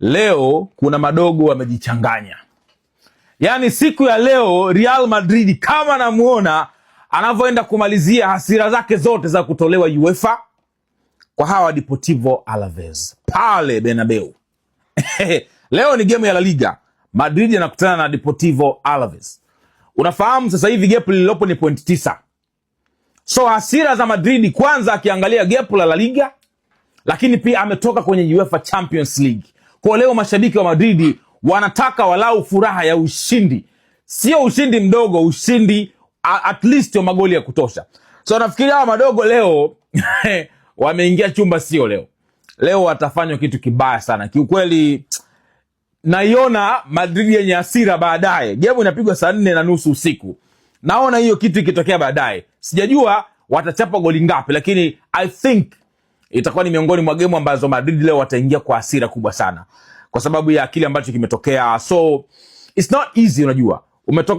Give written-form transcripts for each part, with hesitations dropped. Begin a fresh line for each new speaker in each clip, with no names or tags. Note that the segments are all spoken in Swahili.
Leo kuna madogo wamejichanganya. Yaani siku ya leo Real Madrid kama namuona anavyoenda kumalizia hasira zake zote za kutolewa UEFA kwa hawa Deportivo Alaves pale Bernabeu. Leo ni game ya La Liga. Madrid anakutana na Deportivo Alaves. Unafahamu sasa hivi gap lililopo ni point 9. So hasira za Madrid kwanza, akiangalia gap la La Liga, lakini pia ametoka kwenye UEFA Champions League. Kwa leo mashabiki wa Madrid wanataka walau furaha ya ushindi, sio ushindi mdogo, ushindi at least wa magoli ya kutosha. So nafikiri hawa madogo leo wameingia chumba, sio leo. Leo watafanywa kitu kibaya sana kiukweli. Naiona Madrid yenye hasira baadaye. Game inapigwa saa 4:30 usiku, naona hiyo kitu ikitokea baadaye. Sijajua watachapa goli ngapi, lakini I think itakuwa ni miongoni mwa game ambazo Madrid leo wataingia kwa hasira kubwa sana kwa sababu ya kile ambacho kimetokea. So it's not easy, unajua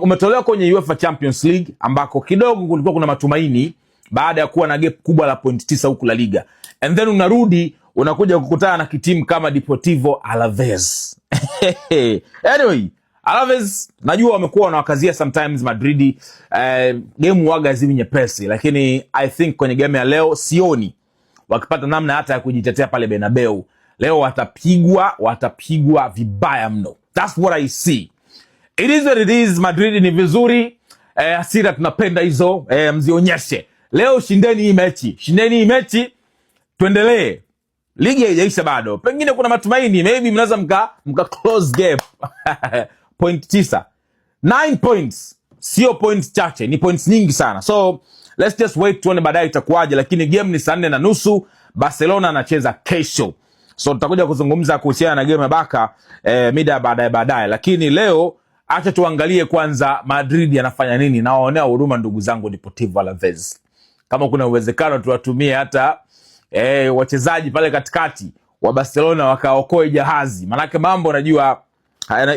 umetolewa kwenye UEFA Champions League ambako kidogo kulikuwa kuna matumaini baada ya kuwa na gap kubwa la point 9 huku La Liga, and then unarudi unakuja kukutana na kitimu kama Deportivo Alaves. Anyway, Alaves najua wamekuwa wanawakazia sometimes Madrid, game waga ziwi nyepesi, lakini I think kwenye game ya leo sioni wakipata namna hata ya kujitetea pale Bernabeu. Leo watapigwa, watapigwa vibaya mno. That's what I see. It is what it is. Madrid ni vizuri, hasira tunapenda hizo, mzionyeshe leo. Shindeni hii mechi, shindeni hii mechi, tuendelee. Ligi haijaisha bado, pengine kuna matumaini, maybe mnaweza mka close gap point 9, 9 points sio points chache, ni points nyingi sana. So let's just wait tuone baadaye itakuwaje, lakini game ni saa 4:30. Barcelona anacheza kesho, so tutakuja kuzungumza kuhusiana na game ya Barca mida baadaye baadaye, lakini leo acha tuangalie kwanza Madrid anafanya nini. Nawaonea huruma ndugu zangu Deportivo Alaves, kama kuna uwezekano tuwatumie hata wachezaji pale katikati wa Barcelona wakaokoe jahazi, manake mambo najua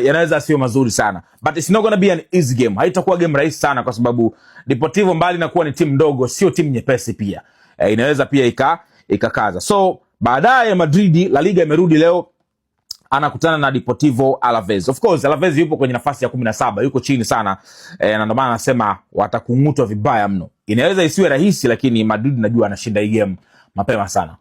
yanaweza sio mazuri sana, but it's not gonna be an easy game. Haitakuwa game rahisi sana, kwa sababu Deportivo mbali na kuwa ni timu ndogo, sio timu nyepesi pia. Inaweza pia ikakaza. So baadaye Madrid, La Liga imerudi leo, anakutana na Deportivo Alaves. Of course Alaves yupo kwenye nafasi ya 17, yuko chini sana, na ndio maana anasema watakung'utwa vibaya mno. Inaweza isiwe rahisi, lakini Madrid najua anashinda hii game mapema sana.